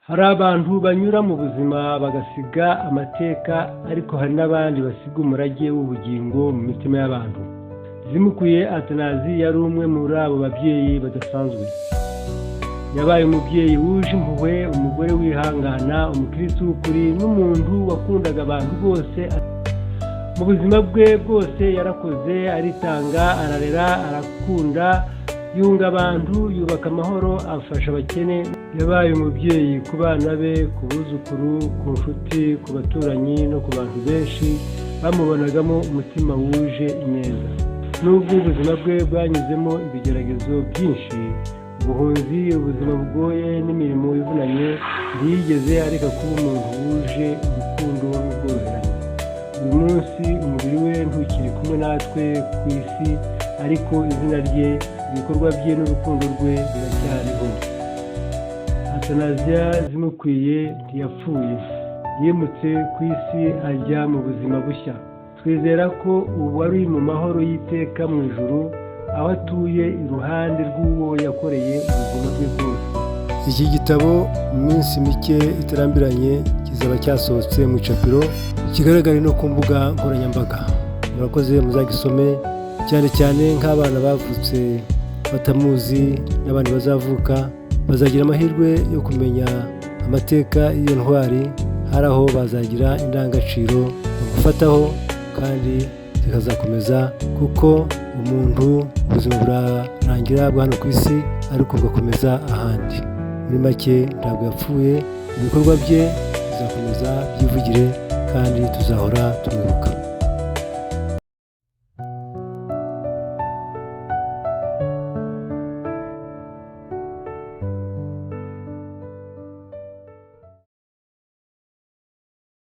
Hari abantu banyura mu buzima bagasiga amateka, ariko hari n'abandi basiga umurage w'ubugingo mu mitima y'abantu. Zimukwiye Atanazi yari umwe muri abo babyeyi badasanzwe. Yabaye umubyeyi wuje impuhwe, umugore wihangana, umukristo w'ukuri n'umuntu wakundaga abantu bose. Mu buzima bwe bwose yarakoze, aritanga, ararera, arakunda, yunga abantu, yubaka amahoro, afasha abakene. Yabaye umubyeyi ku bana be, ku buzukuru, ku nshuti, ku baturanyi no ku bantu benshi bamubonagamo umutima wuje ineza. Nubwo ubuzima bwe bwanyuzemo ibigeragezo byinshi, ubuhunzi, ubuzima bugoye n'imirimo ivunanye, ntiyigeze areka kuba umuntu wuje urukundo n'ubworoherane. Uyu munsi umubiri we ntukiri kumwe natwe ku isi, ariko izina rye, ibikorwa bye n'urukundo rwe biracyariho. Atanaziya Zimukwiye ntiyapfuye, yimutse ku isi ajya mu buzima bushya. Twizera ko ubu ari mu mahoro y'iteka mu ijuru, aho atuye iruhande rw'uwo yakoreye ubuzima bwe bwose. Iki gitabo mu minsi mike itarambiranye kizaba cyasohotse mu icapiro, kigaragare no ku mbuga nkoranyambaga. Murakoze, muzagisome, cyane cyane nk'abana bavutse batamuzi n'abandi bazavuka bazagira amahirwe yo kumenya amateka y'iyo ntwari. Hari aho bazagira indangagaciro bagufataho kandi zikazakomeza, kuko umuntu ubuzima burarangira bwa hano ku isi, ariko bugakomeza ahandi. Muri make, ntabwo yapfuye, ibikorwa bye bizakomeza byivugire kandi tuzahora tumwibuka.